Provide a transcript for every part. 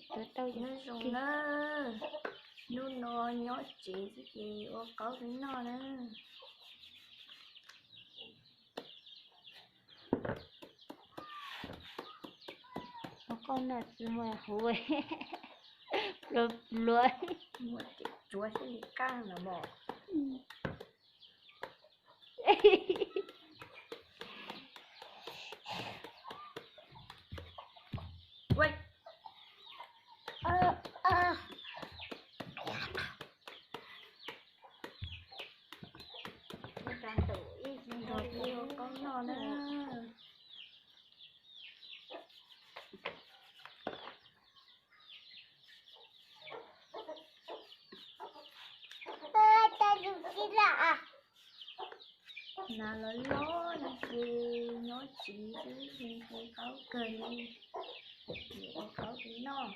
Nyob zoo na, hnub no nyob tsev xwb ces ua qaub rau noj na. Ua qaub noj tsis muaj huv, pluav pluav. Muaj ces tsuav thiaj li qab no mog. Ua qaub noj na. Nas los loj no ces nyob tsev xwb, ua qaub kawg li, ua qaub rau noj.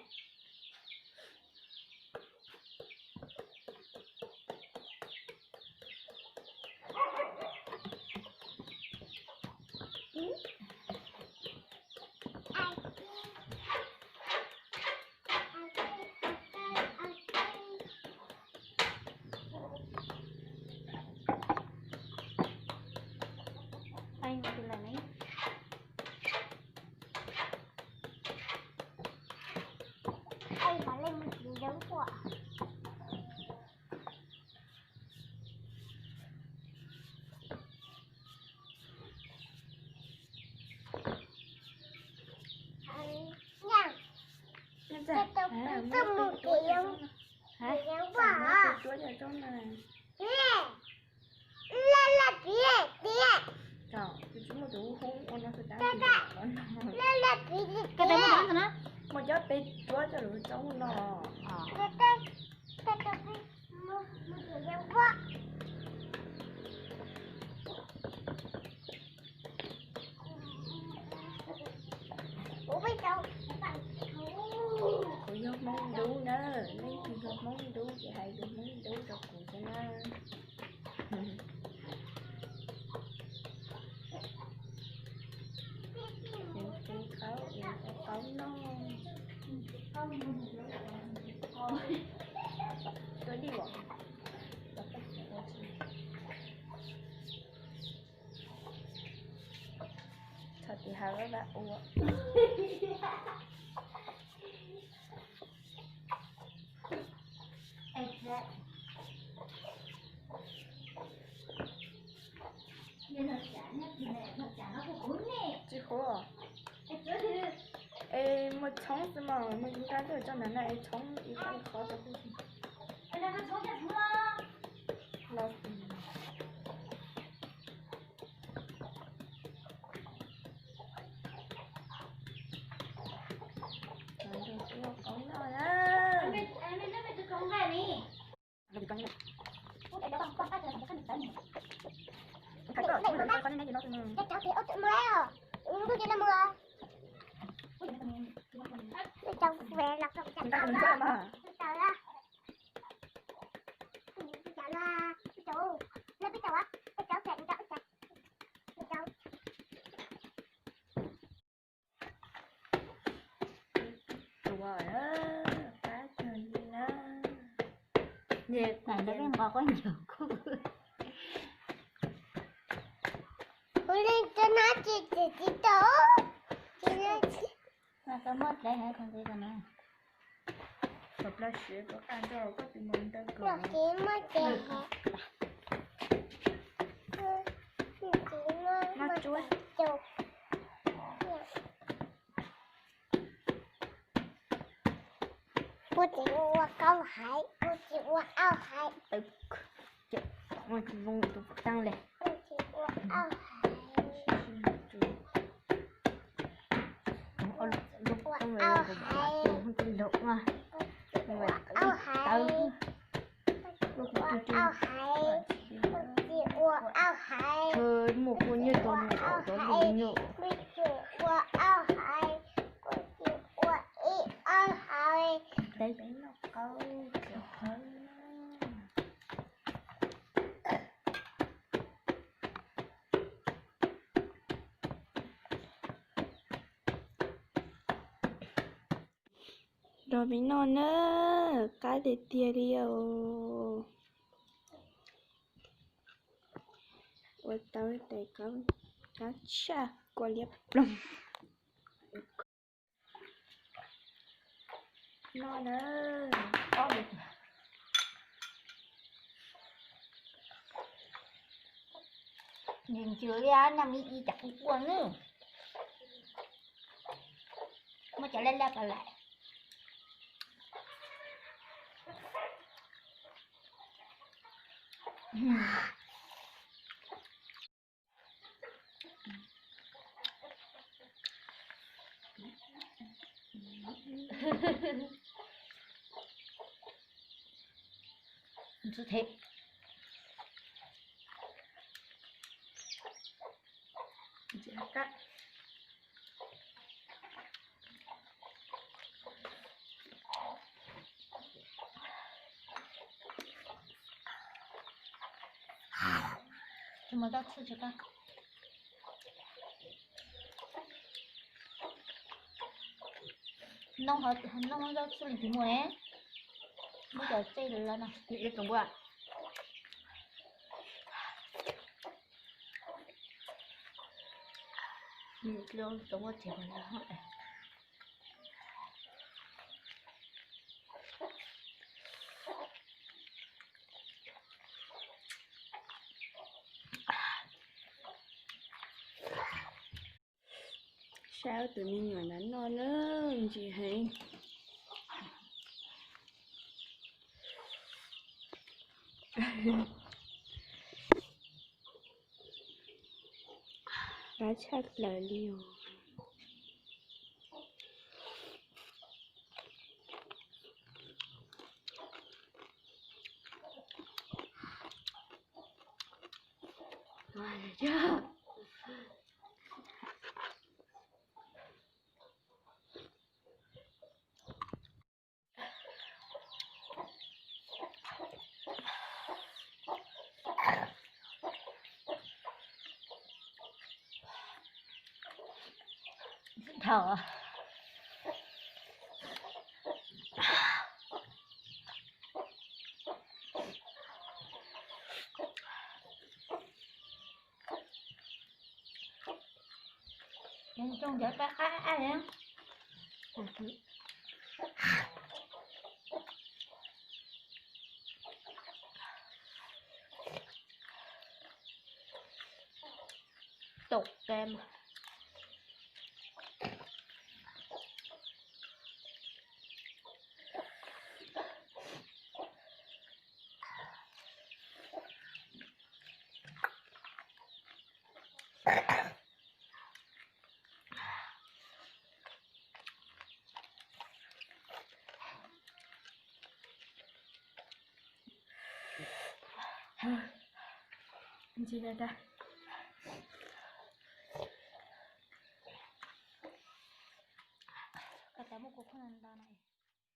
Muaj cov peb cuab coj lus coob no. Kuv yog Hmoob Dub na, leej twg yog Hmoob Dub ces hais lus Hmoob Dub rau kuv thiab na. Nws qhib qhaub es ua qaub noj. Tuaj dij os. Txhob tiv hav vaj ua. Tsis huv. Es muaj tshoob xwb mas, muaj ib nrab tuaj tso ntawm no es tshoob ib qho ib qho rau kuv. Tua qab kawg li na. Nqos koj ncaws kuj. Kuv leej twg no tsis tsis tsis tau. Tsis tau muab dlej hais qhov ntxiv no. Kom plab siav kom qaj nroj koj tus mus ntawd kom. Tsis muaj dlej hais. Tsis muaj tsuab. Kuv tsis ua qaub hais, kuv tsis ua qaub hais. Ua tsis zoo tus tag li. Ua qaub hais. Ua qaub hais. Ua qaub hais. Ua qaub hais. Kuv tsis ua qaub hais. Muaj kua nyiaj tua nws qaub hais. Kuv tsis ua qaub hais. Kuv tsis ua ib qaub hais. Rau me noj na, qab tiag tiag li os. Ua tau tes kab tshaj kua liab ploog. Noj na. Ntws ntws li, noj me ib cas kuj quaj ne. Muab cov laj laj pas laim. Ntxim thiab. Ntxim qab. Tsis muaj zaub txhwb tsis qab. Noj, noj zaub txhwb li tsis muaj, muab cov txej los no. Saib tus me nyuam ntawd noj na, ntsim heev. Qab tshaj plaws li os. Thaum Cov ncov qab qab li. Tau kem. Ntxim tas tas. Koj tas muab kua khuab ntau na.